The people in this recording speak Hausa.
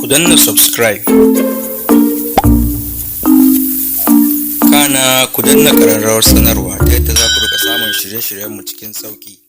Danna subscribe, kana ku danna ƙararrawar sanarwa ta yadda za ku riƙa samun shirye-shiryenmu cikin sauƙi.